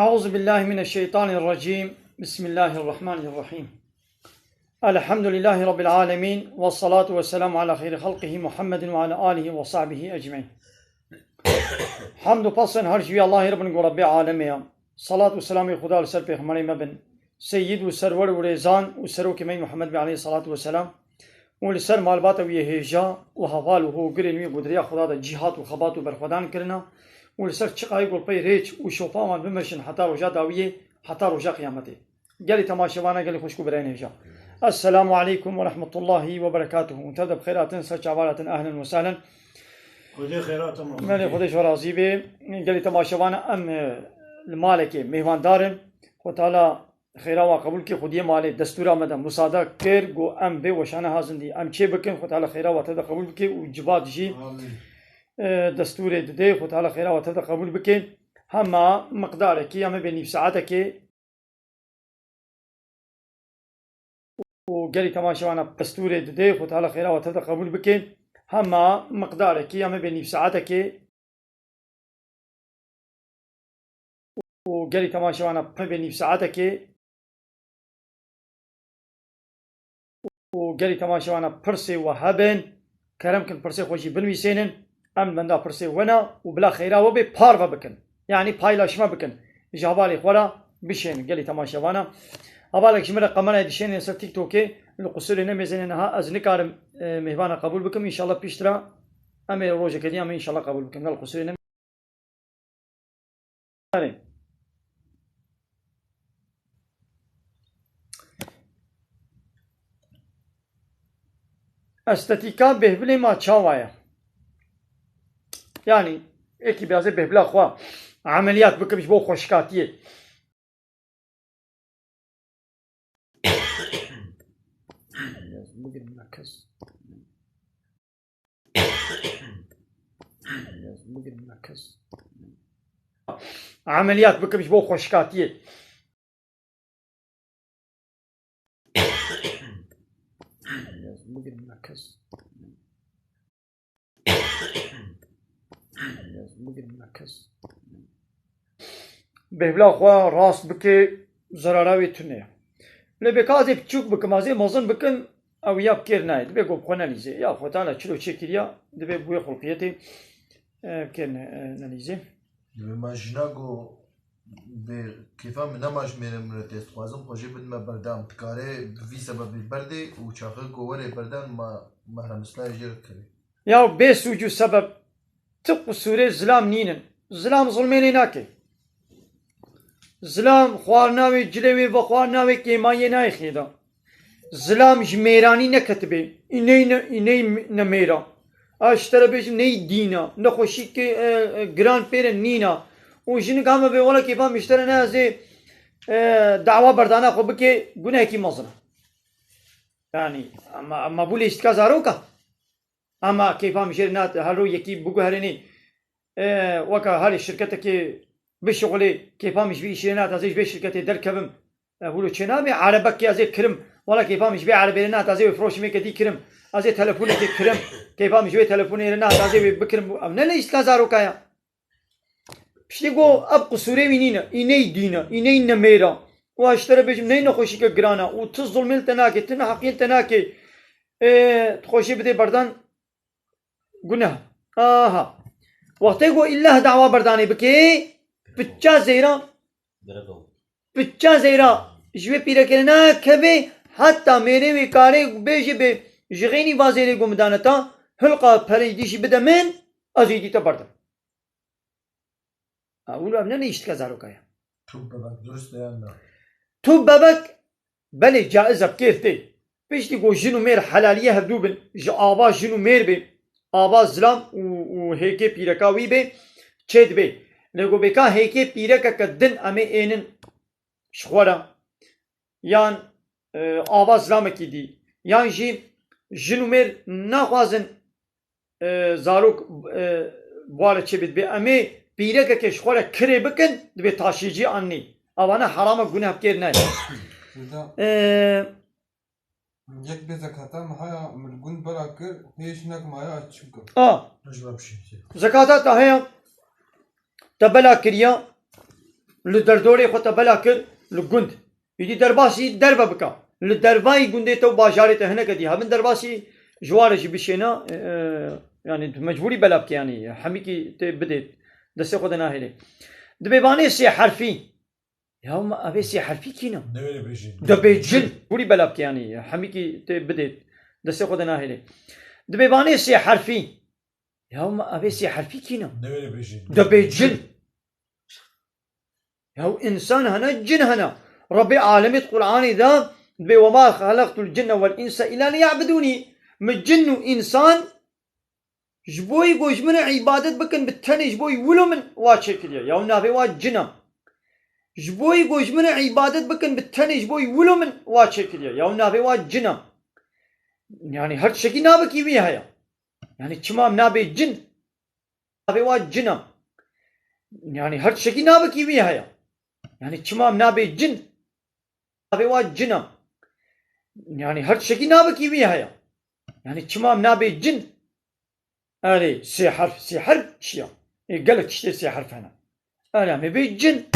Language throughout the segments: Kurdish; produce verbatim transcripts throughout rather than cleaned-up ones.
أعوذ بالله من الشيطان الرجيم. بسم الله الرحمن الرحيم. الحمد لله رب العالمين، والصلاة والسلام على خير خلقه محمد وعلى آله وصحبه أجمعين. Hamd û pes her ji wî Allahê re bin ku Rebbê alemê ya. Salat û selamê Xuda li ser pêxemberê me bin. Seyyid û serwer û rêzan û serokê me Muhammed bê aleyhî salatu ve selam. Û li ser malbata wî yê hêja û heval û hogirên wî ku di riya Xuda de cîhat û xebat û berxwedan kirina û li ser çiqayê ku li pey rêç û şopa wan bimirjin heta roja dawiyê, heta roja qiyametê. Gelî temaşevana, gelî xweşk û birayên hêja. Esselamu aleykum ve rahmetullahi ve berekatuhu. Hûn tev de bi xêr hatin, ser çavan hatin, ehlen ve sehlen. Xwedê xêra te Belê, Xwedê ji we razî be. Gelî temaşevana, em, e, li malekê mêhvandar in. Xwe Teala xêra wan qebûl ke, xwediyê malê destûra me de musade kir, got em vê weşane hazin dî em çê bikin, Xwe Teala xêra wan tev de qebûl bike û civat jî, Amîn. e, destûrê dide, Xwe Teala xêra wan tev de qebûl bike. Hema miqdarekî ya me bê nîv saetekê û gelî temaşevana destûrê dide, Xwe Teala xêra wan tev de qebûl bike. Hema miqdarekî ya me bê nîv saetekê û gelî temaşevana me bê nîv saetekê û gelî temaşevana pirsê we hebin, kerem kin pirsê xwe jî binivîsênin. Em li benda pirsê we ne û bila xêra we bê parve bikin. Yanî paylaşma bikin. Ji hevalê xwe re bişênin gelî temaşevana. Hevalek ji min re kamerayê dişênê ser TikTokê, li qusûrê nemêzêne niha ez nikarim, e, mêhvana qebûl bikim. Înşallah piştre em ê rojeke dî em ê înşallah qebûl bikin. Gel qusûrê nemêzêne. Estetîka bêhvilê ma çawa ye? Yanî, êkî bêazê bêhvila xwe emeliyat bikim ji bo xweşikatiyê. Emeliyat bikim ji bo xweşikatiyê. Bêhvila xwe rast bike, zerara wê tune ye. Lê bêka ez ê piçûk bikim, ez ê mezin bikim, ew ya bi kêr nayê. Dibê ku bi xwe nelîzê. Ya Xwetala çilo çêkiriya, dibê bi wê xulqiyetê, e, bi kêr ne-, e, nelîzê. Dibê me jina ku bê kêfa min nema ji mêrê min re tê, dixwazim xwe jê bidime berdam. Dikare bi vî sebebê berdê û çaxê ku werê berdan me mehremistayê jê re kirê. Ya bê sûc û sebeb ti qusûrê zilam nînin. Zilam zilmê lê nake. Zilam xwarina wê, cilê wê, vexwarina wê kêmayiyê nayê xêda. Zilam ji mêranî neketibê. Îney ne, îney ne mêra. A ji te re bêjim ney dîna. Nexweşîkê, e, e, giran pê re nîna. Û jinik hame vê wela kêfa min ji te re ne ez ê, e, dawa berdana xwe bike, gunehekî mezin e. Yanî, ema, ema bû lê îştika zaroka. Ema kêfa min jê re nat, her ro yekî biguherînî, e, weka herî şirketekê bişixulê, kêfa min ji vî îşê re nat, ez ê ji vê şirketê derkevim. E, wilo çê nabê, erebekê ez ê kirim. Wela kêfa min ji vê erebê re nat, ez ê wê firoşimê kedî kirim. Ez ê telefonekê kirim. Kêfa min ji wê telefonê re nat, ez ê wê bikirim. Ev ne lê îştika zaroka ya. Piştî got, ev qisûrê wî nîne, îney dîne, îney ne mêra. Û ez ji te re bêjim, ney nexweşîke giran e û ti zulmê li te nake, ti neheqiyê li te nake. Ê, tu xwe jê bidê berdan, guneh. Aha. Wextê ku îllah dawa berdanê bike, piça zêra, piça zêra ji wê pîrekê re nakeve, heta mêrê wê karê bêje bê, ji xênî va zêrê ku min dane ta, hilqa perê dî jî bide min, ez êdî te berdim. Ha, wilo ev ne neyîştika zaroka ye. Tu bebek durust e yan na? Tu bebek, belê caiz e, bi kêr tê. Piştî ku jin û mêr helaliye hevdû bin, ji ava jin û mêr bê, ava zilam û, û hêkê pîreka wî bê, çê dibê. Lê ku bêka hêkê pîrekeke din em ê ênin ji xwe re, yan, e, ava zilamekî dî, yan jî jin û mêr naxwazin, e, zarok, e, bi wan re çêbê, dibê em ê pîrekekê ji xwe re kirê bikin, dibê taşîcî an nî. Avana heram e, guneh bi kêr nayê. Şurada E, yek bê zekata me haya, min li gund bela kir, hêş nek maya ez çi bikim? A. Ji we bişî. Zekata te heye, te bela kiriya, Li derdorê xwe te bela kir li gund. Îdî derbasî derve bike. Li dervayî gundê te û bajarê te hineke dî hebin derbasî ji wa re jî bişêne, e, e, yanî tu mecbûrî bela bike yanî hemîkî tê bidê. Destê xwe de nahêlê. Dibê vanê sê herfî. Ya ma evê sê herfî kî ne? Newêrê bêjin. Dibê cin. Mecbûrî bela bike yanî hemîkî tê bidê. Destê xwe de nahêlê. Dibê vanê sê herfî. Ya ma evê sê herfî kî ne? Newêrê bêjin. Dibê cin. Ya însan hene, cin hene. Rebbê alemê di Qur'anê de dibê, "Ve ma xelaqtul cinne vel insa illa liya'budûnî." Min cin û însan ji bo yî ku ji min re îbadet bikin, bi tenê ji bo yî wilo min wa çêkiriye. Ya navê wa cin e. Ji bo yî ku ji min re îbadet bikin, bi tenê ji bo yî wilo min wa çêkiriye. Ya navê wa cin e. Yanî her tiştekî navekî wî heye. Yanî çima em nabê cin? Navê wa cin e. Yanî her tiştekî navekî wî heye. Yanî çima em nabê cin? Navê wa cin e. Yanî her tiştekî navekî wî heye. Yanî çima em nabê cin? Erê, sê herf, sê herf çi ya? Ê, gelek tiştê sê herf hene. Erê, em ê bê cin.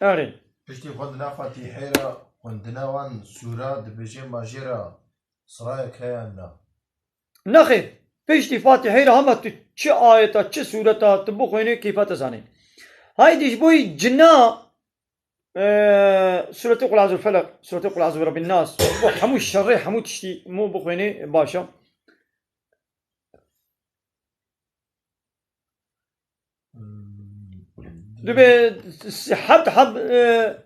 Erê. Piştî xwendina Fatîhê re, xwendina wan sûra dibêje ma jê re sirayek heye yan na? Nexêr. Piştî Fatîhê re hema tu çi ayeta, çi sûreta tu bixwênê, keyfa te zanê. Haydî ji bo yî cina, e, Sûretê Qul Eûzû Felek, Sûretê Qul Eûzû Rebbin Nas, bo hemû şerê, hemû tiştî mû bixwênê baş e. Dibê s-, heb, heb, e,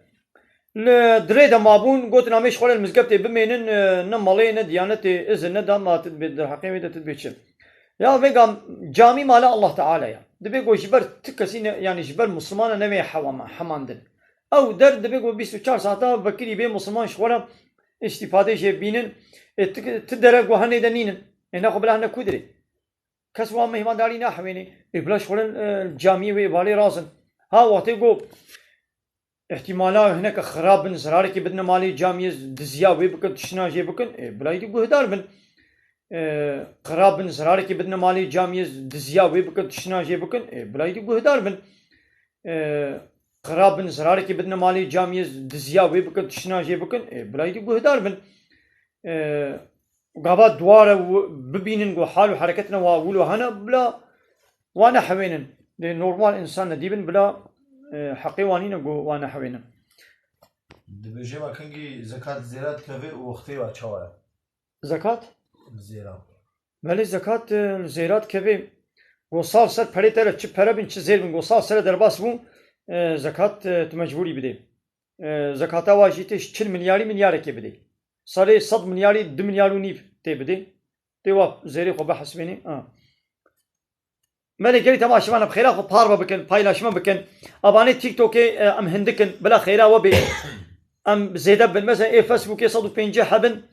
li dirê de mabûn, gotin, "Em ê ji xwe re li mizgeftê bimênin, e, ne malê, ne diyanetê, izin neda, ma tu dibê derheqê wê de tu dibê çi?" Ya vêga camî mala Allah Teala ya. Dibê ku ji ber ti kesî ne, yanî ji ber Mislimana nevê hewama, hemandin. Ew der dibê ku bîst û çar saeta vekirî bê Misliman ji xwe re îstîfadê jê bînin. Ê ti, ti dere ku henê de nînin. Ê nexwe bila hene ku dirê? Kes wan mêhmandarî nahewênê. Ê bila ji xwe re, e, camiyê wê balê razin. Ha wextê ku îhtîmala hineke xirab bin, zirarekê bidine malê camiyê, diziya wê bikin, tiştina jê bikin, ê bila îdî guhdar bin. E, xirab bin, zirarekê bidine malê camiyê, diziya wê bikin, tiştina jê bikin, ê bila îdî guhdar bin. E, xirab bin, zirarekê bidine malê camiyê, diziya wê bikin, tiştina jê bikin, ê bila îdî guhdar bin. E, gava dua re wi-, bibînin ku hal û hereketine wa wilo hene, bila wa nehewênin. Lê normal însan nedîbin, bila, e, heqê wan nîne ku wa nehewênin. Dibêje ma kengî zekat zêra dikeve û wextê wa çawa ye? Zekat? Zêra. Belê zekat, e, zêra dikeve. Ku sal ser perê te re çi pere bin, çi zêr bin, ku sal sere derbas bû, e, zekat, e, tu mecbûrî bidê. E, zekata wa jî tê ji çil milyarî milyarekê bidê. Serê sed milyarî du milyar û nîv tê bidê. Tê wa zêrê xwe bihesibênê. Ha. Belê gelî temaşevan em xêra xwe parve bikin, paylaşma bikin. Abanê TikTokê, e, em hindik in, bila xêra we bê. Em zêde bin. Mesela ê Facebookê sed û pêncî hebin,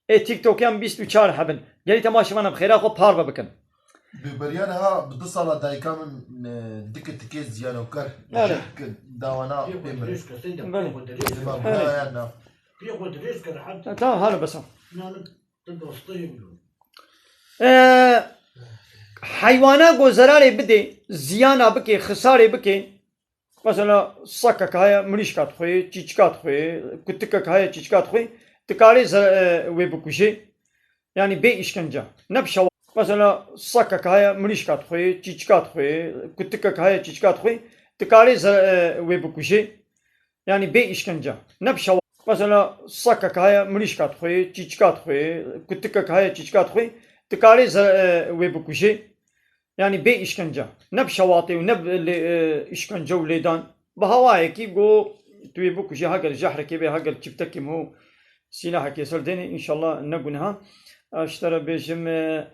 ê TikTokê em bîst û çar hebin. Gelî temaşevan em xêra xwe parve bikin. Bi beriya niha bi du sala dayika min, e, dike tikê ziyanoker, Evet. Jik dawana Pê xwe pê min. Dirêj ke, seyda, Belê. Pê xwe dirêj ke. Dima Evet. Buna ya na. Pê xwe dirêj ke, rehet. E, tamam, hala besa. Nane, tu dostayım. E, heywana ku zerarê bidê, ziyana bike, xisarê bike, mesela sekek heye, mirîşka dixwe, çîçika dixwe, kutikek heye, çîçika dixwe, dikarê ze-, e, wê bikuje. Yanî bê îşkence. Ne bi şewa-, mesela sekek heye, mirîşka dixwe, çîçika dixwe, kutikek heye, çîçika dixwe, dikarê ze-, e, wê bikuje. Yanî bê îşkence. Ne bi şewa-, mesela sekek heye, mirîşka dixwe, çîçika dixwe, kutikek heye, çîçika dixwe, dikarê ze-, e, wê bikuje. Yanî bê îşkence. Ne bi şewatê û ne bi lê-, e, îşkence û lêdan. Bi hawayekî ku tu wê bikujî, heger jehrekê bê, heger çiftekê min û sîlahekê ser dênê, înşallah ne guneha. Ez ji te re bêjim, e,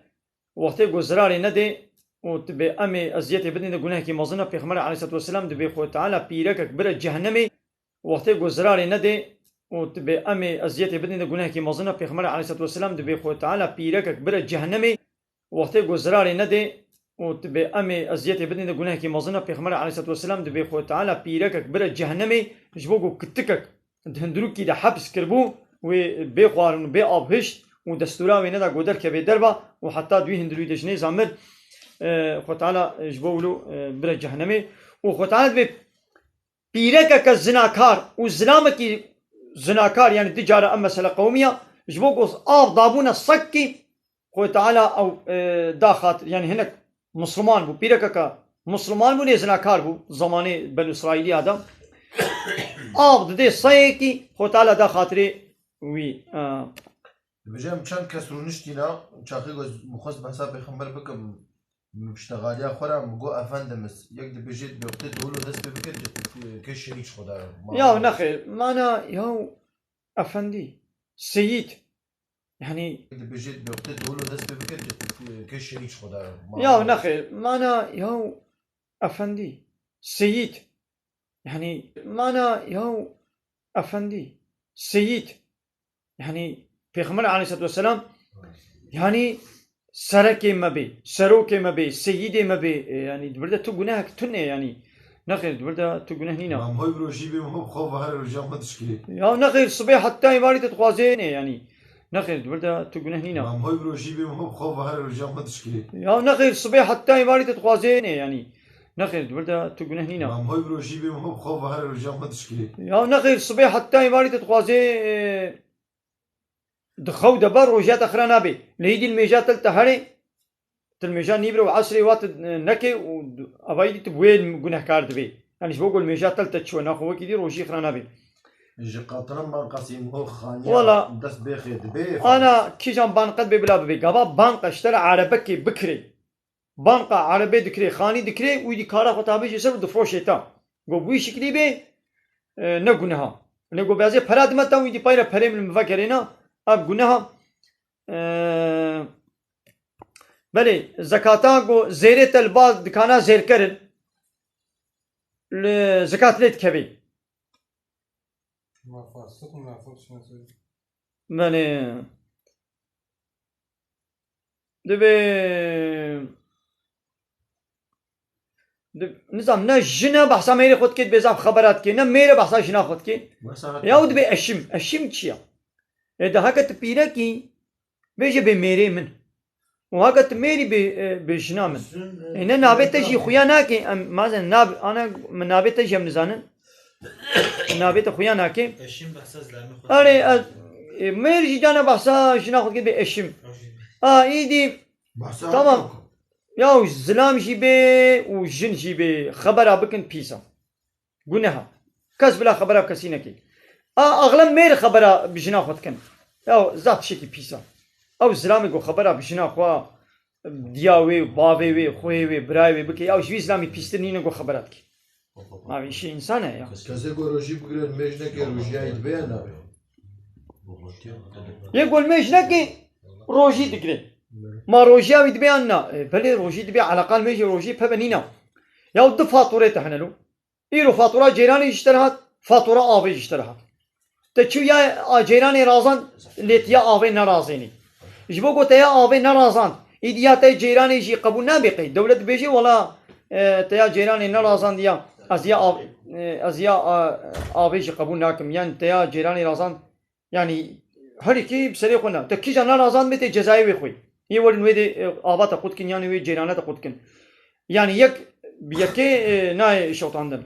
wextê ku zirarê nedê û tu bê em ê eziyetê bidin de gunehekî mezin e. Pêxember aleyhisselatu vesselam dibê Xwe Teala pîrekek bire cehennemê. Wextê ku zirarê nedê û tu bê em ê eziyetê bidin de gunehekî mezin e. Pêxember aleyhisselatu vesselam dibê Xwe Teala pîrekek bire cehennemê. Wextê ku zirarê nedê û tu bê em ê eziyetê bidin de gunehekî mezin e. Pêxember aleyhisselatu vesselam dibê Xwe Teala pîrekek bire cehennemê, ji bo ku kitikek di hundirûkî de heps kiribû, wê bê xwarin û bê av hişt û destûra wê neda ku derkeve derva û heta di wî hundirûyî de ji nêza mir, e, Xwe Teala ji bo wilo, e, bire cehennemê û Xwe Teala dibê Pîrekeke zinakar û zilamekî zinakar, yanî du cara em mesele qewimiya, ji bo ku av dabûne sekî, Xwedê Teala ew, e, da xatir, yanî hinek Misliman bû, pîrekeke Misliman bû, lê zinakar bû, zemanê Benu Îsraîliya de. Av didê seyekî, Xwedê Teala da xatirê wî, e, Dibêje em çend kes rûniştîne, çaxê ku ez xwest behsa pêxember bikim, min piştexaliya xwe re min got, Efendimiz, yek dibêje dibê wextê dewlo dest pê bike, kê şehîd ji xwe de. Ya nexêr, mana, ya efendî, seyîd, yanî. Dibêje dibê wextê dewlo dest pê bike, kê şehîd ji xwe de. Ya nexêr, mana, ya efendî, seyîd, yanî, mana, ya efendî, seyîd, yanî, Pêxember aleyhisselatu vesselam, yanî, serekê me bê, serokê me bê, seyîdê me bê, e, yanî, di vir de tu gunehek tune, yanî, nexêr, di vir de tu guneh nîna. Mam hoy bi rojî bê, min hop xwe ve her rojan xwe dişkilê. Ya nexêr, sibê heta êvarî te dixwazê ne, yanî, nexêr, di vir de tu guneh nîna. Mam hoy bi rojî bê, min hop xwe ve her rojan xwe dişkilê. Ya nexêr, sibê heta êvarî te dixwazê ne, yanî, nexêr, di vir de tu guneh nîna. Mam hoy bi rojî bê, min hop xwe ve her rojan xwe dişkilê. Ya nexêr, sibê heta êvarî te dixwazê, e, di xew de be, rojiya te xira nabê. Lê îdî li mêja te li te herê, tu li mêja nîvre û esrê wa tu, e, nekê û d-, eva îdî tu bi wê gunehkar dibê. Yanî ji bo ku li mêja te li te çiwe naxwe wekî dî rojî xira nabê. Ji qatilan banqasî ho xaniya Wala, dest bêxê dibê. Ana kîjan banqet bê bila bibê. Gava banqe ji te re erebekê bikirê. Banqa erebê dikirê, xanî dikirê, wî dî kara xwe tabê jê ser û difroşê te. Go bi wî şiklî bê, e, ne guneha. Lê go beyazê pera dime te, wî dî payre perê min vegerêna, ev guneha. E, belê, zekata go zêrê te li ba dikana zêrker in, li zekat lê dikevê. Muvaffaq, sık muvaffaq şuna söyle. Belê. Dibê, dib-, nizam, ne jine behsa mêrê xwe dikê, dibê zaf xebera dikê, ne mêre behsa jina xwe dikê. Wesa Ya û dibê eşim. Eşim çi ya? Ê de heke tu pîrekî, bêje bê mêrê min. Û heke tu mêrî bê, e, bê jina min. Ê ne navê te jî xuya nake, em mazen nav-, ana min navê te jî em nizanin. Navê te xuya nake. Eşim behsa zilamê xwe Erê, dike. ez, e, mêr jî dane behsa jina xwe dike bê eşim. Eşim. A, îdî, Behsa tamam. yok. Ya zilam jî bê û jin jî bê xebera bikin pîsa. Guneha. Kes bila xebera kesî nekê. A, axlem mêr xebera bi jina xwe dikin. Ya, zaf tiştekî pîsa. Ew zilamê ku xebera bi jina xwe, diya wê, bavê wê, xweyê wê, birayê wê bike, ya ji wî zilamî pîstir nîne ku xebera dike. Mavî işê însan e ya. Kesê ku rojî bigire, mêj neke, rojiya wî dibe ya nabe? Yê ku mêj neke, rojî digire. Ma rojiya wî dibe ya na? E, belê rojî dibe, eleqa li mêjê rojî peve nîna. Ya du faturê te hene lo. Îro fatura ceyranê ji te re hat, fatura avê ji te re hat. Te çû ya a ceyranê razand, lê tu ya avê nerazênî. Ji bo ku te ya avê nerazand, îdî ya te ceyranê jî qebûl nabe qey. Dewlet dibêje, wela, e, te ya ceyranê nerazandiya, ez ya av-, e, ez ya, a, avê jî qebûl nakim. Yan te ya ceyranê razand, Yanî, herî kî bi serê xwe ne. Te kîja nerazand bê tê cezayê wê xwe. Yê werin wê dê, e, ava te qut kin, yanî wê cêrane te qut kin. Yanî yek bi yekê, e, nayê şewtandin.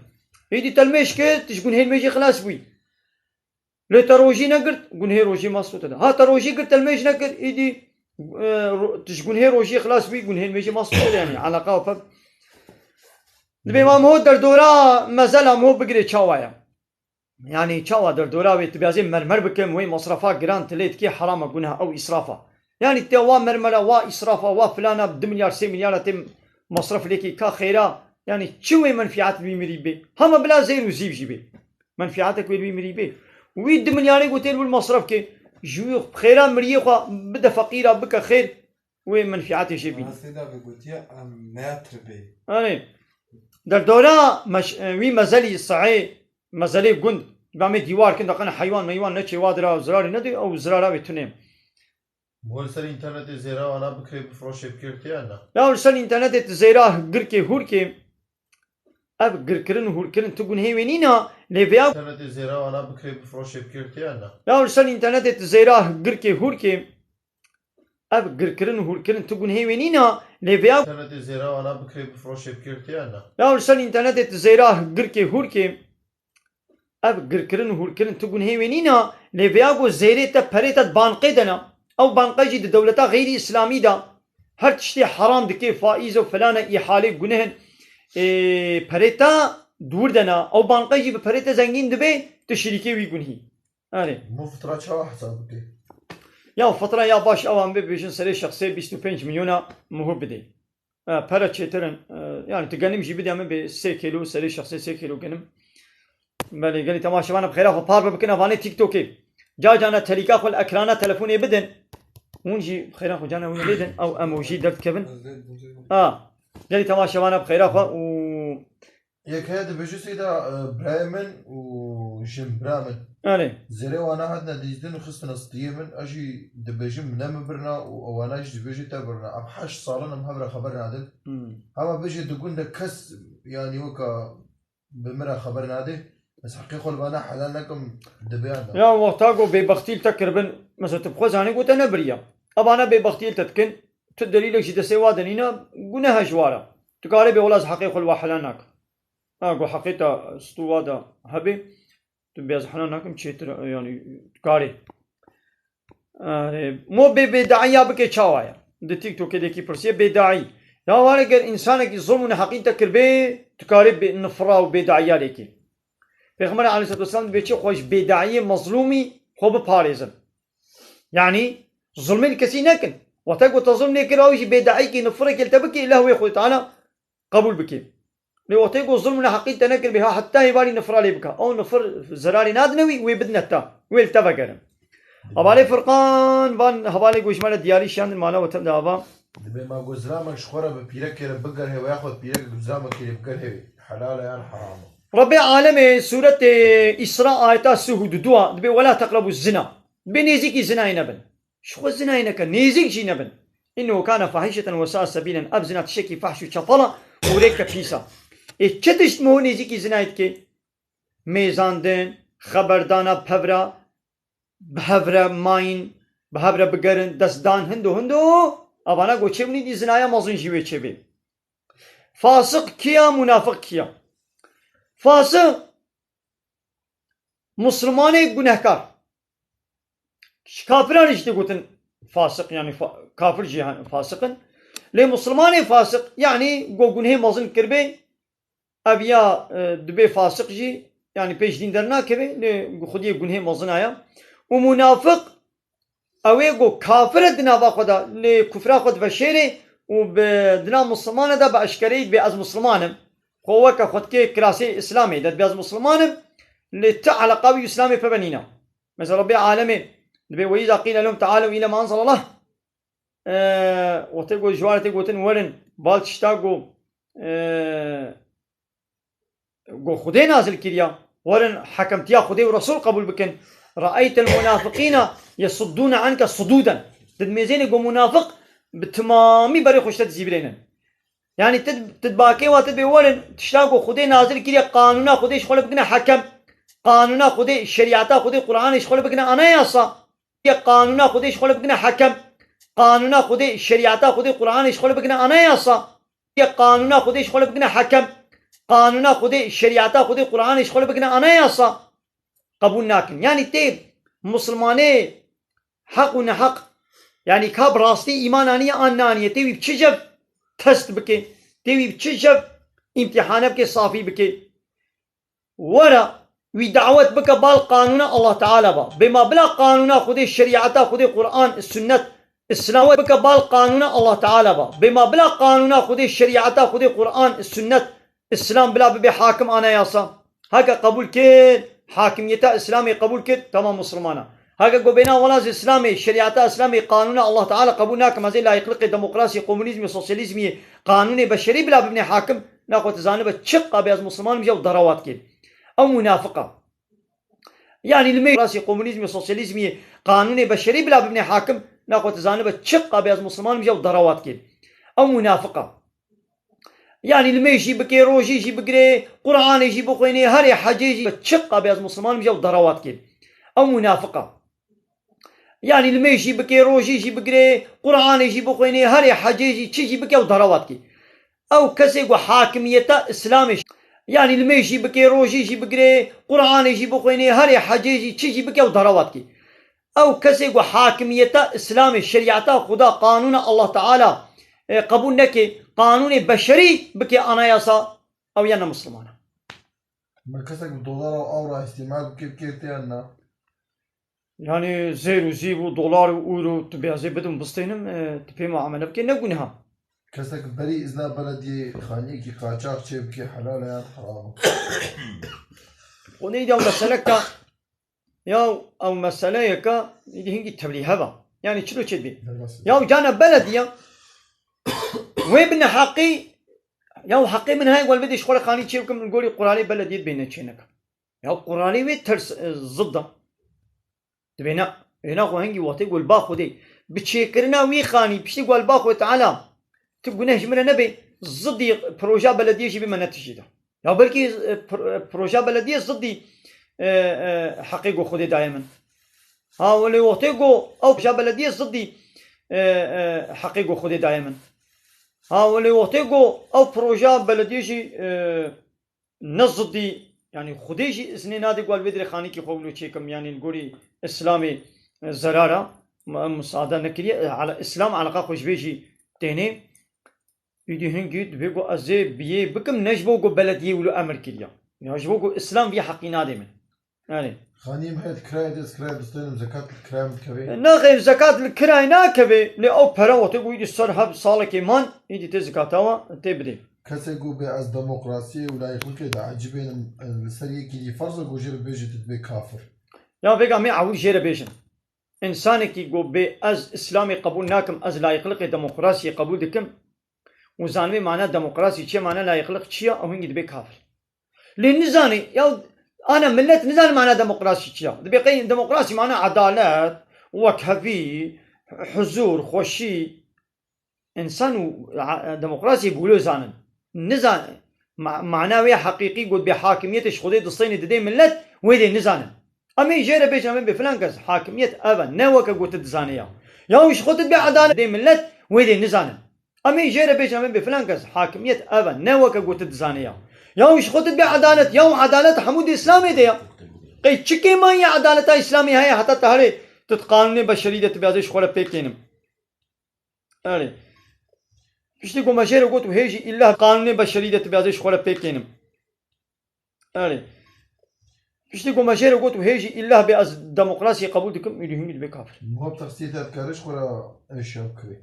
Êdî te li mêj kir, tu ji gunhê mêjê xilas bûyî. Lê te rojî negirt, gunhê rojî ma sote de. Ha te rojî girt, te li mêj nekir, êdî, e, ro-, tu ji gunhê rojî xilas bûyî, gunhê mêjê ma sote de, yanî, eleqa û peb. Dibê ma miho derdora mezela miho bigirê çawa ye. Yanî çawa derdora wê tu biyazê mermer bikim, wê masrafa giran tu lê dikê herama, guneha ew îsrafa. Yanî te wa mermera, wa îsrafa, wa filana bi du milyar, sê milyara tê masraf lêkî ka xêra, yanî çi wê menfiat li wî mirî bê? Hema bila zêr û zîv jî bê. Menfiatek wê li wî mirî bê. Wî du milyarê ku tê li wir masraf ke, ji wî xêra miriyê xwe bide feqîra, bike xêr, wê menfiatê jê bîne. Seyda vê gotiye, em neya tiribê. Erê. Derdora meş-, wî mezelî sehê, mezelê gund, ba me dîwar kin, daqene heywan meywan neçê wa dira, zirarê nedê, ew zirara wê tune. Bo li ser înternetê zêra wana bikirê, bifroşê, bikirê tê ya na? Ya li ser înternetê tu zêra girkê hûrkê, ev girkirin û hûrkirin tu gunhê wê nîna, lê vêya Înternetê zêra wana bikirê, bifroşê, bikirê tê ya na? Ya li ser înternetê tu zêra girkê hûrkê, ev girkirin û hûrkirin tu gunhê wê nîna, lê vêya Înternetê zêra wana bikirê, bifroşê, bikirê tê ya na? Ya li ser înternetê tu zêra girkê hûrkê, Ev girkirin û hûrkirin tu gunhê wê nîna, lê vêya ku zêrê te, perê te di banqê de ne. Ew banqe jî di dewleta xeyrî îslamî de her tiştê heram dike, faîz û filan e, îhale, guneh in. Ê, perê te di wir de ne. Ew banqe jî bi perê te zengîn dibe, tu şirîkê wî gunhî. Erê. Min fitra çawa hesab bike? Ya fitra ya baş ew em bibêjin serê şexsê bîst û pênc milyona muhûr bidê. E, pere çêtir in. E, yani tu genim jî bidê min bê sê kîlo, serê şexsê sê kîlo genim. Belê, gelî temaşevana bi xêra xwe parve bikin, evanê TikTokê. Ca cana telîka xwe li ekrana telefonê bidin. Hûn jî bi xêra xwe cana hûn lê din, ew emoji derdikevin. Ha. Gelî temaşevana bi xêra xwe û Yek heye dibêje Seyda, e, birayê min û jin bira min. Erê. Zêrê wana hatine dîtin û xistine stiyê min. Ez jî dibêjim ne min birina û ewana jî dibêje te birina. Em heşt sal in em hev re xeber nadin. Hmm. Hema bêje di gund de kes, yanî weka bi min re xeber nade. Ez heqê xwe li vana helal nekim dibe yan da. Ya wexta ku bêbextî li te kiribin, mesela tu bi xwe zanî ku te nebiriya. Evana bêbextî li te dikin, tu delîlek jî destê wa de nîne, guneh e ji wa re. Tu karê bê wela ez heqê xwe li wa helal nakim. Ha, ku heqê te stû wa de hebe, tu bê ez hela nakim çêtir, yanî karê. Erê, mo bê bêdaiya bike çawa ye? Di TikTokê dekî pirsiye bêdaî. Ya ware ger însanekî zulm û neheqî te kiribê, tu karê bê nifra û bêdaiya lê kê. Pêxember aleyhisselatu vesselam dibê çi xwe ji bêdaiyê mezlûmî xwe biparêzin. Yanî zulmê li kesî nekin. Wexta ku te zulm lê kir, ew jî bêdaîkî nifrekê li te bike, lehwê Xwedê Teala qebûl bike. Lê wextê ku zulm û neheqî te nekiribê, ha heta hêvalî nifra lê bike. Ew nifir zerarê nadine wî, wê bidine te. Wê li te vegerin. Hevalê Furqan, van hevalê ku ji me re diyarî şiyandin, mana we tem de ava. Dibê ma ku zilamek ji xwe re bi pîrekê re bigerhê we yaxud pîrekek bi zilamekê re bigerhê wê. Helal e yan heram e? Rebbê alemê sûretê Îsra ayeta sih û du dua dibê, "Wela teqrebû zina." Dibê nêzîkî zinayê nebin. Ji xwe zinayê neke, nêzîk jî nebin. "Înnehu kane fahîşeten we sa'a sebîlen." Ev zina tiştekî fahş û çepal e û rêke pîs e. Ê çi tişt miho nêzîkî zinayê dike? Mêzandin, xeberdana bi hev re, bi hev re mayîn, bi hev re bigerin, destdan, hindo hindo, evana ku çêbûnî dî zinaya mezin jî wê çêbê. Fasiq kî ya, munafiq kî ya? Fasiq, Muslimanê gunehkar. Ji kafiran jî tê gotin fasiq, yanî fa-, kafir jî, hani, fasiq in. Lê Muslimanê fasiq, yanî go gunhê mezin kiribê, ev ya, e, dibê fasiq jî, yanî pêş dîn dernakeve, lê xwediyê gunhê mezin aya. Û munafiq, ew ê ku kafir e di nava xwe de, lê kufra xwe diveşêrê û bi, di nav Mislimane de bi eşkereyî dibê ez Misliman im. Xwe weke xwe dikê kirasê Îslamê de dibê ez Misliman im, lê ti eleqa wî Îslamê peve nîne. Mesela Rebbê alemê dibê, "Ve îza qîle lehum te'alew île ma enzelallah." Eee, wextê ku ji wan re tê gotin werin, bal tişta ku, eee, ku Xwedê nazil kiriya, werin hekemtiya Xwedê û Resul qebûl bikin. Re'eytel munafiqîne yesuddûne anke sudûden. Di mêzênê ku munafiq bi timamî berê xwe ji te dizîvirênin. Yanî ti, ti bakê wa ti bê werin, tişta ku Xwedê nazil kiriye, qanûna Xwedê ji xwe li bikine hekem, qanûna Xwedê, şerîeta Xwedê, Qur'anê ji xwe li bikine anayasa. Qanûna Xwedê ji xwe li bikine hekem, qanûna Xwedê, şerîeta Xwedê, Qur'anê ji xwe li bikine anayasa. Qanûna Xwedê ji xwe li bikine hekem, qanûna Xwedê, şerîeta Xwedê, Qur'anê ji xwe li bikine anayasa. Qebûl nakin. Yanî tê Muslimanê heq û neheq, yanî ka bi rastî îman aniye an naniye, tê wî bi çi jev test bike, tê wî bi çi jev îmtîhane bike, safî bike. Were wî dawet bike bal qanûna Allah Teala ba. Bê ma bila qanûna Xwedê, şerîeta Xwedê, Qur'an, sunnet, Îslam bike bal qanûna Allah Teala ba. Bê ma bila qanûna Xwedê, şerîeta Xwedê, Qur'an, sunnet, Îslam bila bibe hakim, anayasa. Heke qebûl kir, hakimiyeta Îslamê qebûl kir, tamam Muslimana. Heke ku bêna wela ez Îslamê, şerîeta Îslamê, qanûna Allah Teala qebûl nakim, ez ê layîqliqê, demokrasiyê, komunîzmê, sosyalîzmiyê, qanûnê beşerî bila bibinê hakim, na xwe tu zanibe çi qabê ez Musliman im, jew derawa dikê. Ew munafiq e. Yanî li me rastî komunîzmê, sosyalîzmê, qanûnê beşerî bila bibinê hakim, na xwe tu zanibe çi qabê ez Musliman im, jew derawa dikê. Ew munafiq e. Yanî li me jî bikê, rojî jî bigirê, Qur'anê jî bixwênê, herê hecê jî, çi qabê ez Musliman im, jew derawa dikê. Ew munafiq e. Yanî li me jî bikê, rojî jî bigirê, Qur'anê jî bixwênê, herê hecê jî, çi jî bike, ew derawa dikê. Ew kesê ku hakimiyeta Îslamê, Yanî limêj jî bike, rojî jî bigire, Qur'anê jî bixwêne, herê hecê jî, çi jî bike û darawa dike. Ew kesê ku hakimiyeta Îslamê, şerîeta Xuda, qanûna Allah Teala, e, qebûl neke, qanûnê beşerî bike anayasa, ew ya ne Misliman e. Me kesek bi dolar û euro îstîmal bike, bike tê yan na? Yanî zêr û zîv û dolar û euro tu bê ez ê bidim bistênim, e, tu pê muamele bike, ne guneh e. Kesek berî izna belediyê xaniyekî qaçax çêbike, helal e yan heram e? O neydi ew meseleka? Ya ew meseleyeka, îdî hingî tevlî heva. Yanî çilo çêdibê? Derbas. Ya cana belediye, wê bi neheqî, ya heqê min heye, gol bidê ji xwe re xanî çêbikim, li gorî quralê belediyê dibê neçêneke. Ya quralê wê ters, e, zid e. Dibê ne, êna xwe hingî wextê gol ba Xwedê. Bi çêkirina wî xanî piştî gol ba Xwedê Teala, tu guneh ji min re nebê, zidî proja belediyê jî bê me netişî de. Ya belkî, e, pro-, e, proja belediyê zidî, e, e, heqê go Xwedê daye min. Ha, welê wextê go ew proja belediyê zidî, e, e, heqê go Xwedê daye min. Ha, welê wextê go ew proja belediyê jî, e, ne zidî, yanî Xwedê jî iznê nade gol vê dirê xanîkî xwe wilo çêkim, yanî li gorî Îslamê, e, zerara, em musade nekiriye, e, ala-, Îslam eleqa xwe ji vê jî tênê. Îdî hingî dibê ku ez ê bi yê bikim, ne ji bo ku belediyê wilo emir kiriya. Ya ji bo ku Îslam vî heqî nadê min. Yanî. Xanî min heye di kirayê de, ez kirayê distênim, zekat li kiraya min dikevê? Nexêr, zekat li kirayê nakevê, lê ew pere wextê ku îdî ser heb salekê man, îdî tê zekata wa tê bidê. Kesê ku bê ez demokrasiyê û layîqlikê diecibênim, li ser yekî dî ferz e ku jê re bibêje tu dibê kafir. Ya vêga me ewil jê re bêjin. Însanekî ku bê ez Îslamê qebûl nakim, ez layîqlikê demokrasiyê qebûl dikim û zanibê mana demokrasî çi ye, mana layîqlik çi ye, ew hingî dibê kafir. Lê nizanî, ya ana millet nizanî mana demokrasî çi ye. Dibê qey demokrasî mana edalet, wekhevî, huzûr, xweşî. Însan û a-, demokrasiyê bi wilo zanin. Nizan-, ma-, mana wê heqîqî got bê hakimiyetê ji Xwedê distênê didê millet, wê dê nizanin. Em ê jê re bêjin, em ê bê filan kes, hakimiyet ev e, ne weke got tu dizanê ya. Ya ji xwe tu dibê edalet dê millet, wê dê nizanin. Em ê jê re bêjin, em ê bê filan kes, hakimiyet ev e, ne weke got tu dizanê ya. Ya ji xwe tu dibê edalet, ya edalet hemû di Îslamê de ya. Qey çi kêmayî edaleta Îslamê heye heta te herê tu di qanûnê beşerî de tu bê ez ê ji xwe re pêk tênim. Erê. Piştî ku me jê re got û hê jî îllah qanûnê beşerî de tu bê ez ê ji xwe re pêk tênim. Erê. Piştî ku me jê re got û hê jî îllah bê ez demokrasiyê qebûl dikim, îdî hûn dibê kafir. Muha bi texsîtê dikare ji xwe re êşiya bikirê?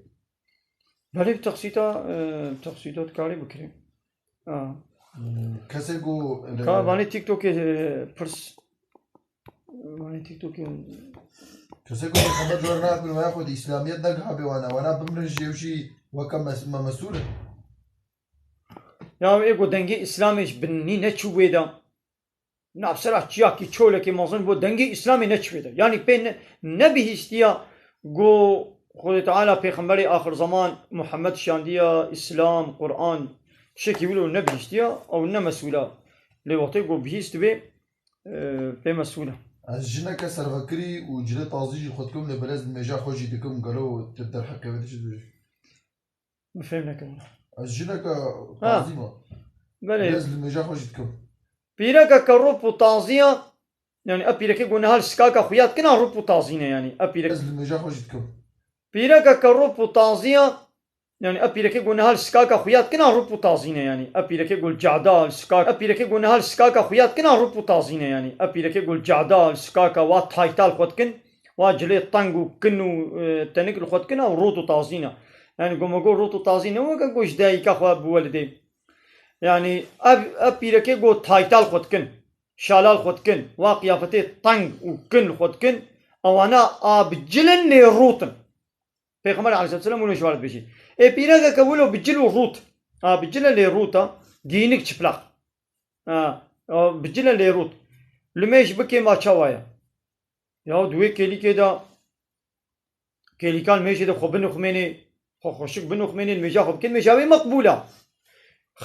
Belê bi texsîta, e, bi texsîta dikarê bikirê. Ha. Hmm, kesê ku Ka vanê TikTokê, e, pirs. Vanê TikTokê. Kesê ku Pêxember cor nehat bin waya xwe di Îslamiyet negiha bê wana. Wana bimrin jê û jî weke mes-, me mesûl in. Ya ê ku dengê Îslamê ji binî neçû wê de. Navsera çiyakî çolekê mezin bo dengê Îslamê neçû wê de. Yanî pê ne, nebihîstiya ku Xwedê Teala Pêxemberê axir zeman Muhammed şandiya, Îslam, Quran, tiştekî wilo nebihîstiya, ew ne mesûl e. Lê wextê ku bihîst dibê, e, pê mesûl e. Ez jineke servekirî û cilê tazî jî xwe dikim, lê belê ez li mêja xwe jî dikim, gelo tu derheqê wê de çi dibêjî? Min fêm nekirine. Ez jineke Ha. tazî me. Belê. Lê ez li mêja xwe jî dikim. Pîreke ke rûp û tazî ya, yanî ev pîrekê ku niha li sikaka xuya dikina rûp û tazî ne yanî. Ev pîrek Ez li mêja xwe jî dikim. Pîreke ke rûp û tazî ya, yanî ev pîrekê ku niha li sikaka xuya dikina rûp û tazî ne yanî. Ev pîrekê ku li cehda, li sikaka, ev pîrekê ku niha li sikaka xuya dikina rûp û tazî ne yanî. Ev pîrekê ku li cehda, li sikaka wa tayta li xwe dikin, wa cilê teng û kin û, e, tenik li xwe dikin, ew rût û tazî ne. Yanî ku me got rût û tazî ne weke ku ji dayika xwe biwelidê. Yanî ev, ev pîrekê ku tayta li xwe dikin, şala li xwe dikin, wa qiyafetê teng û kin li xwe dikin, ewana a bi cil in lê rût in. Pêxember aleyhisselam wilo ji wan re dibêjî. Ê pîrekeke wilo bi cil û rût. A bi cil e lê rût e, gînik çıplak. A, a bi cil e lê rût. Limêj bikê ma çawa ye? Ya di wê kêlîkê de, kêlîkan mêjê de xwe binixumênê, xwe xweşik binixumênê, mêja xwe bikên, mêja wê meqbûl e.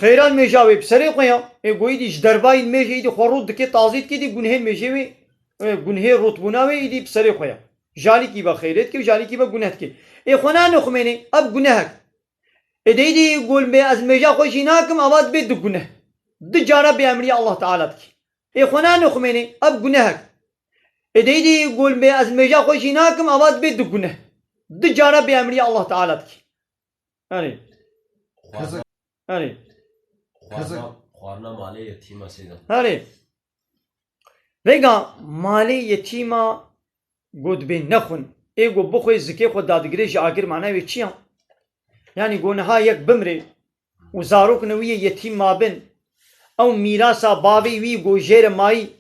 Xêran mêja wê bi serê xwe ya, ê goyî dî ji dervayî mêjê îdî xwe rût dikê, tazî dikê dî gunhê mêjê wê, e, gunhê rûtbûna wê îdî bi serê xwe ya. Jalîkî be xêrê dikê û jalîkî be guneh dikê. Ê xwe nanixumênê, ev gunehek. Ê de îdî gol bê ez mêja xwe jî nakim, ava dibê du guneh. Du cara bêemrîya Allah Teala dikî. Ê xwe nanixumênê, ev gunehek. Ê de îdî gol bê ez mêja xwe jî nakim, ava dibê du guneh. Du cara bêemrîya Allah Teala dikî. Erê. Xwarina, Erê. Xwarina, xwarina malê yetîma seyda. Erê. Vêga malê yetîma go dibê nexwin. Ê go bixwê zikê xwe dadigirê ji agir mana wê çi ya? Yanî go niha yek bimrê û zarokine wî yê yetîm mabin. Ew mîrasa bavê wî go jêre mayî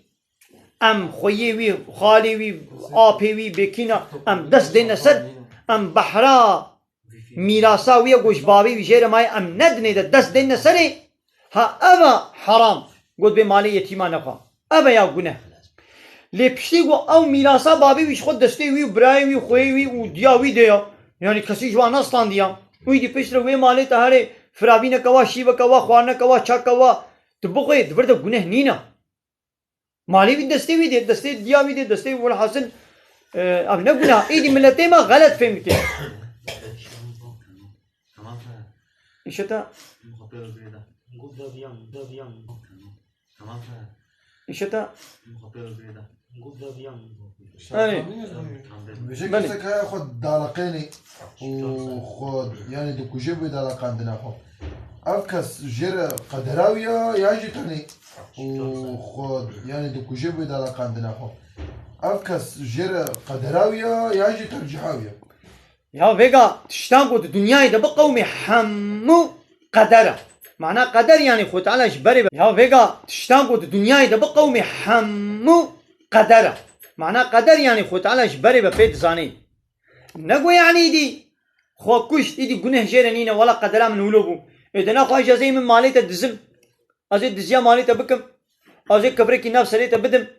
em xweyê wî, xalê wî, apê wî, bêkîna em dest dêne ser, em behra mîrasa wî ye ku ji bavê wî jê re maye em nedinê de dest dêne serê, ha ev e heram, got bê malê yetîma nexwe. Ev e ya guneh. Lê piştî ku ew mîrasa bavê wî ji xwe destê wî û birayê wî û xweyê wî û diya wî de ya, yanî kesî ji wan nastandiya, û îdî piştre wê malê te herê firavîneke wa, şîveke wa, xwarineke wa, çaka wa, tu bixwê, di vir de guneh nîne. Malê wî destê wî dê, destê diya wî dê, destê welhasil, e, ev ne gunah. Êdî miletê me xelet fêm dike. Tamam. Îşte. Tamam. Tamam. Îşte. Erê. Belê. Bêje kesek heye xwe daleqênê û xwe, yanî dikuje bê daleqandina xwe. Ev kes jê re qedera wî ya, yan jî tenê û xwe, yanî dikuje bê daleqandina xwe. Ev kes jê re qedera wî ya, yan jî tercîha wî ya. Ya vêga tiştan ku di dinyayê de bi qewmê hemû qeder e. Mana qeder yanî Xwe Teala ji berê ve. Ya vêga tiştan ku di dinyayê de bi qewmê hemû qeder e. Mana qeder yanî Xwe Teala ji berê ve pê dizanê. Ne go yanî îdî xwe kuşt, îdî guneh jê re nîne, wela qedera min wilo bû. Ê de naxwe ez ê min malê te dizim. Ez ê diziya malê te bikim. Ez ê kevrekî nav serê te bidim.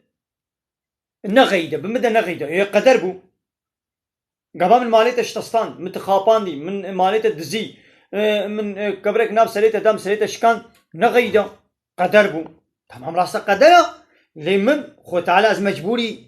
Nexeyde, bi min de nexeyde. Ê qeder bû. Gava min malê te şitestan, min te xapandî, min malê te dizî, e, min, e, kebrek nav serê te da, min serê te şikan, nexeyde. Qeder bû. Tamam, rasta qeder e. Lê min, Xwe Teala ez mecbûrî,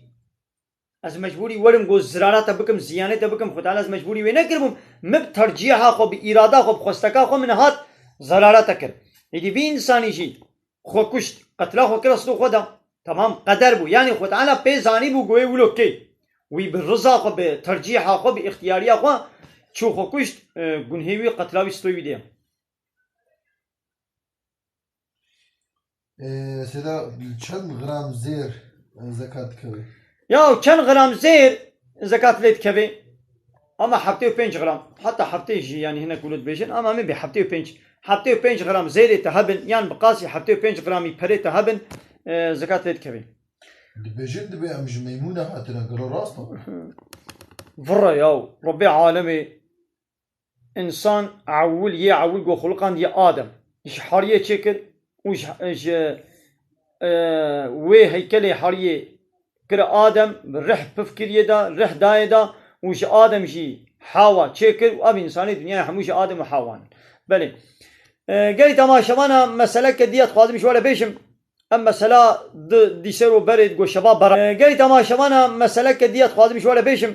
ez mecbûrî werim go zirara te bikim, ziyanê te bikim, Xwe Teala ez mecbûrî wê nekiribûm. Min bi tercîha xwe, bi îrada xwe, bi xwesteka xwe min hat zerara te kir. Êdî vî însanî jî xwe kuşt, qetla xwe kir eslû xwe da. Tamam, qeder bû. Yanî Xwe Teala pê zanîbû ku wê wilo kê. Wî bi riza xwe, bi tercîha xwe, bi îxtiyariya xwe çû xwe kuşt, e, gunhê wî, qetla wî stoy wî de ye. Ee, Seyda, çend gram zêr, e, zekat dikeve? Ya çend gram zêr zekat lê dikeve? Ama heftê û pênc gram. Heta heftê jî, yanî hinek wilo dibêjin, ama min bê heftê û pênc. Heftê û pênc gram zêrê te hebin, yan bi qasî heftê û pênc gramî perê te hebin, e, zekat lê dikeve. Dibêjin dibê em ji meymûne hatine, gelo rast e? Virre ya, Rebbê alemê, însan ewil yê ewil go xuliqandiye Adem. Ji heriyê çêkir û ji, ji, e, wê heykelê heriyê kir Adem, rih pif kiriye da, rih dayê da û ji Adem jî Hawa çêkir û ev însanê dinyayê hemû ji Adem û Hawa ne. Belê. E, gelî temaşevana meseleke diya dixwazim ji we re bêjim. Em mesela di dîser û berê digo şeva bera-, e, gelî temaşevana meseleke diya dixwazim ji we re bêjim.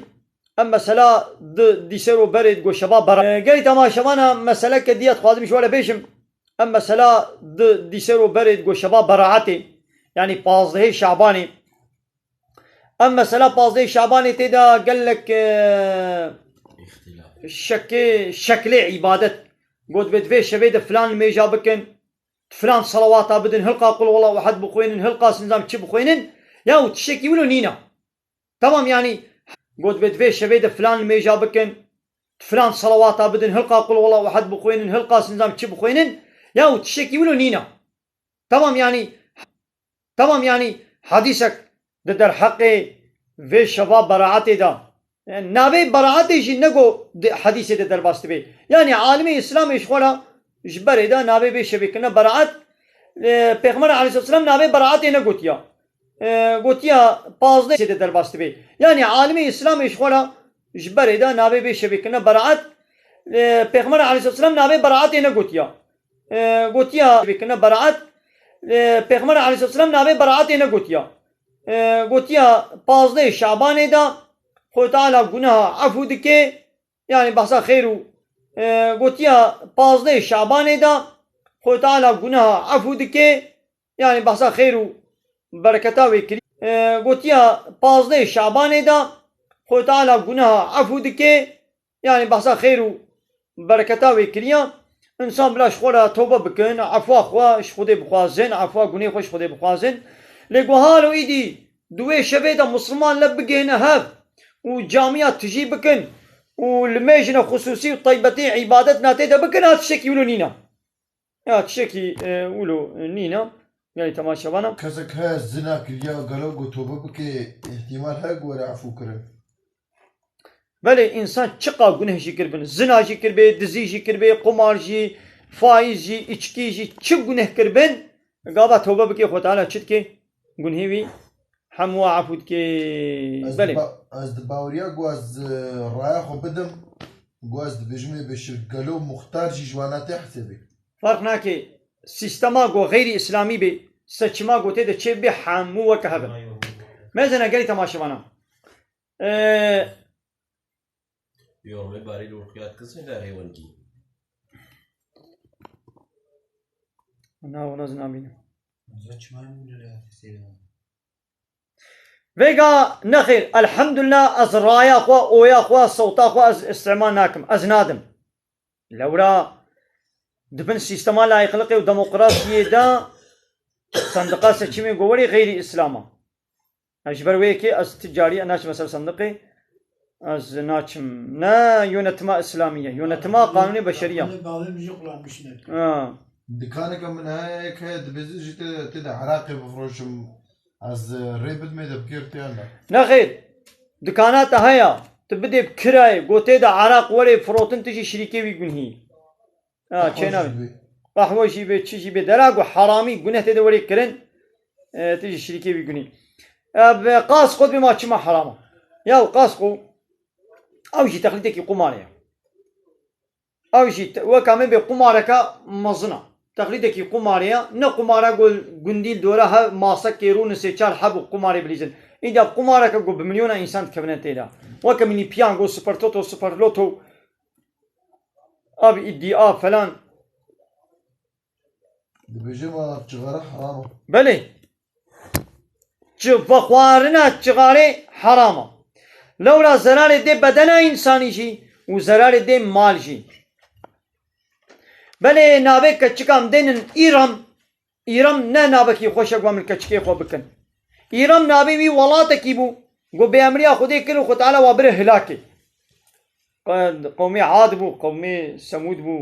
Em mesela di dîser û berê digo şeva bera-, e, gelî temaşevana meseleke diya dixwazim ji we re bêjim. Em mesela di dîser û berê digo şeva beraetê, yanî pazdehê Şabanê. Em mesela pazdehê Şabanê tê de gelek, e, Îxtîlaf. Şekê, şeklê îbadet. Got bê di vê şevê de filan nimêja bikin, filan selawata bidin, hilqa qul huwallahu ehad bixwînin, hilqa sinzam çi bixwînin, ya û tiştekî wilo nîne. Tamam, yanî, got bê di vê şevê de filan nimêja bikin, filan selawata bidin, hilqa qul huwallahu ehad bixwînin, hilqa sinzam çi bixwînin, ya û tiştekî wilo nîne. Tamam, yanî, tamam, yanî, hedîsek di derheqê vê şeva beraetê de. Yanî, navê beraetê jî nego di hedîsê de derbas dibe. Yanî, alimê Îslamê ji xwe re ji berê de navê vê şevê kirine beraet. E, Pêxember aleyhisselam navê beraetê negotiya. E, gotiya pazdeh de derbas dibe. Yanî, alimê Îslamê ji xwe re ji berê de navê vê şevê kirine beraet. E, Pêxember aleyhisselam navê beraetê negotiya. E, gotiya, vêkirine beraet, e, Pêxember aleyhisselam navê beraetê negotiya. E, gotiya pazdehê Şabanê de Xwedê Teala guneha efû dike, yanî behsa xêr û, e, gotiya pazdehê Şabanê de Xwedê Teala guneha efû dike, yanî behsa xêr û bereketa wê kiriye. E, gotiya pazdehê Şabanê de Xwedê Teala guneha efû dike, yanî behsa xêr û bereketa wê kiriye. Însan bila ji xwe re tewbe bikin, efwa xwe ji Xwedê bixwazin, efwa gunê xwe ji Xwedê bixwazin. Lê ku halo îdî di wê şevê de Misliman le bigihine hev û camiya tijî bikin û limêjine xusûsî û teybetî îbadet na tê de bikin, ha tiştekî wilo nîne. Ya tiştekî, e, wilo nîne. Gelî temaşevana. Kesek heye zina kiriya, gelo ku tobe bike, îhtîmal heye ku were efû kirin? Belê, însan çiqa guneh jî kiribin, zina jî kiribê, dizî jî kiribê, qumar jî, faîz jî, içkî jî, çi guneh kiribin, gava tobe bike, Xwe Teala çi dike? Gunhê wî hemû efû dike. Ez Belê. Di ba-, ez di baweriya ku ez, e, raya xwe bidim, ku ez dibêjim ê bêşir gelo muxtar jî ji wana tê hesêbê. Ferq nake, sîstema ku xeyrî îslamî bê, seçima ku tê de çê bê, hemû weke hev in. Mezene gelî temaşevana. Ee, Yorumê barî li Ruqiyat Kisin der hêwendî. Na, wina ez nabînim. Zî çima min li seyda. Vêga nexêr, elhamdulillah, ez raya xwe, oya xwe, sewta xwe ez îstîmal nakim, ez nadim. Lewra di bin sîstema layîqliqê û demokrasiyê de sendiqa seçimê ku werê xeyrî îslam e. Ez ji ber wê yekê ez ti carî naçime ser sendiqê. Ez naçim. Ne yönetima îslamî ye. Yönetima qanûnê beşerî ye. Qanûnê bavê min jî qulanmiş neke. Ha. Dikaneke min heye, yek heye, dibêjin jî tê, tê de Iraqê bifroşim. Ez, e, rê bidim ê de bikêr tê yan ne? Nexêr. Dikana te heye. Tu bidê bi kirayê. Gotê de Iraq werê firotin, tu jî şirîkê wî gunhî. Ha, Qehwe çênavê jî dibê. Qehwe jî bê, çi jî bê. Dera ku heramî, guneh tê de werê kirin, e, tu jî şirîkê wî gunî. E, bi qas xwe dibê ma çima heram e. Ya qas xwe, ew jî texlîdekî qumarê ye. Ew jî te-, weka min bê qumareke mezin e. Texlîdekî qumarê ye. Ne qumara ku gundî li dora hev masek kêrûn sê çar heb û qumarê bilîzin. Îda qumareke ku bi milyona însan dikevine tê de. Weke mînî piyango, super toto, super loto, Abi îdîa falan. Dibêje ma çixare heram e. Belê. Çi vexwarina çixarê heram e. Lewra zerarê dê bedena însanî jî û zerarê dê mal jî. Belê navê keçikan dênin îram. Îram ne navekî xweş e ku em li keçikê xwe bikin. Îram navê wî welatekî bû. Ku bêemriya Xwedê kir û Xwe Teala wa bire hilakê. Qe-, qewmê Ad bû, qewmê Semûd bû.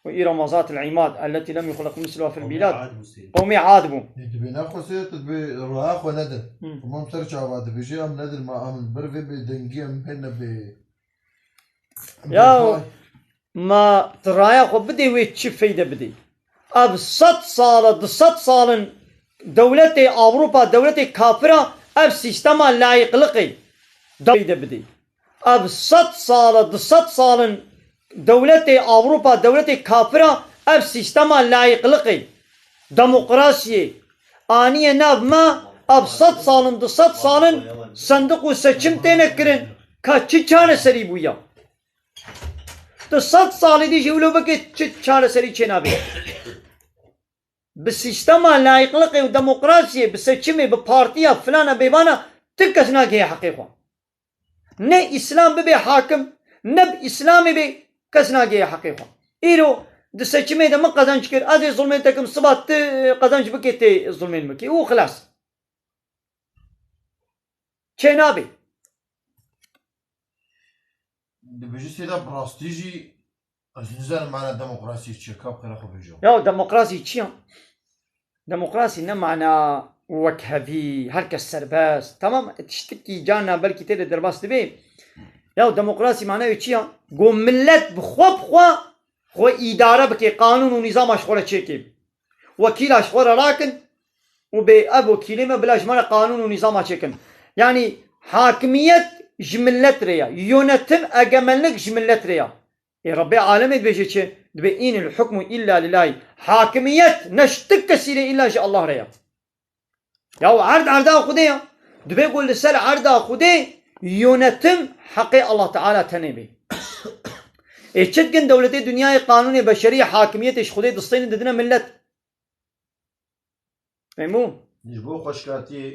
Û îrama zatil îmad, elletî lem yuxleq misluha fil Qewmê bilad. Ad bû sê. Qewmê Ad bû. Yê dibê nexwesê, tu dibê raya xwe nedin. Hı. Tamam, ser çava dibêje em nedin, ma em li ber vê bêdengî em hê nebê. Em Ya, bê ma tu raya xwe bidê wê çi feyde bidê? Ev sed sal e, du sed sal in dewletê Ewropa, dewletê kafir e, ev sîstema layîqliqê de feyde bidê. Ev sed sal e, du sed sal in dewletê Ewropa, dewletê kafir e, ev sîstema layîqliqê, demokrasiyê aniye nav me, ev sed sal in, du sed sal in sendiq û seçim têne kirin, ka çi çareserî bûya? Tu sed salî dî jî wilo bike, çi çareserî çênabê. Bi sîstema layîqliqê û demokrasiyê, bi seçimê, bi partiya filana bêvana, ti kes nagihê heqê xwe. Ne Îslam bibe hakim, ne bi Îslamê bê, kes nagihê heqê xwe. Îro di seçimê de min qezenc kir, ez ê zulmên te kim, siba ti qezenc bikê tê zulmên min kê. Û xilas. Çênabê. Dibêje sêda bi rastî jî ez nizanim mana demokrasiyê çi ye, ka bi xêra xwe bêje. Ya demokrasî çi ye? Demokrasî ne mana wekhevî, her kes serbest. Tamam, tiştekî carna belkî tê de derbas dibe. Ya demokrasî mana wê çi ye? Ku millet bi xwe bi xwe xwe îdare bike, qanûn û nîzama ji xwe re çêke. Wekîla ji xwe re rakin û bê ev wekîlê me bila ji me re qanûn û nîzama çêkin. Yanî hakimiyet ji millet re ye. Yönetim, egemenlik ji millet re ye. Ê Rebbê alemê dibêje çi? Dibê, "Înil hukmu illa lillahî." Hakimiyet ne ji ti kesî re, îlla ji Allah re ye. Ya erd erda Xwedê ya. Dibê ku li ser erda Xwedê yönetim heqê Allah Teala tenê bê. Ê çi dikin dewletê dinyayê qanûnê beşerî hakimiyetê ji Xwedê distênin didine millet. Fehmû? Ji bo xweşkatiyê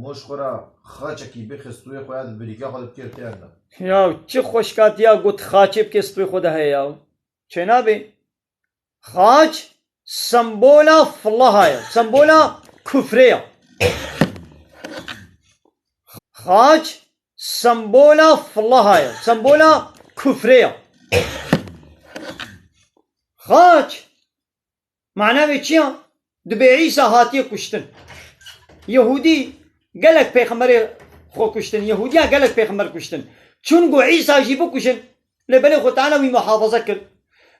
moş xwe ra xaçekî bixist wê xwe ya di birîka xwe de bikir têr de. Ya çi xweşkatiya got xaçê bike stûyê xwe de heye ya. Çênabê. Xaç sembola filaha ye. Sembola kufrê ye. Xaç sembola filaha ye. Sembola kufrê ye. Xaç mana wê çi ya? Dibê Îsa hatiye kuştin. Yehûdî gelek pêxemberê xwe kuştin. Yehûdiya gelek pêxember kuştin. Çûn got Îsa jî bikuşin. Lê belê Xwe Teala wî muhafaza kir.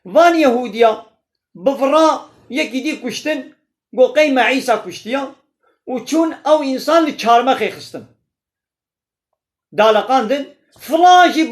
Van Yehûdiya bi vira yekî dî kuştin. Got qey me Îsa kuştiya. Û çûn ew însan li çarmexê xistin. Daleqandin. Filan jî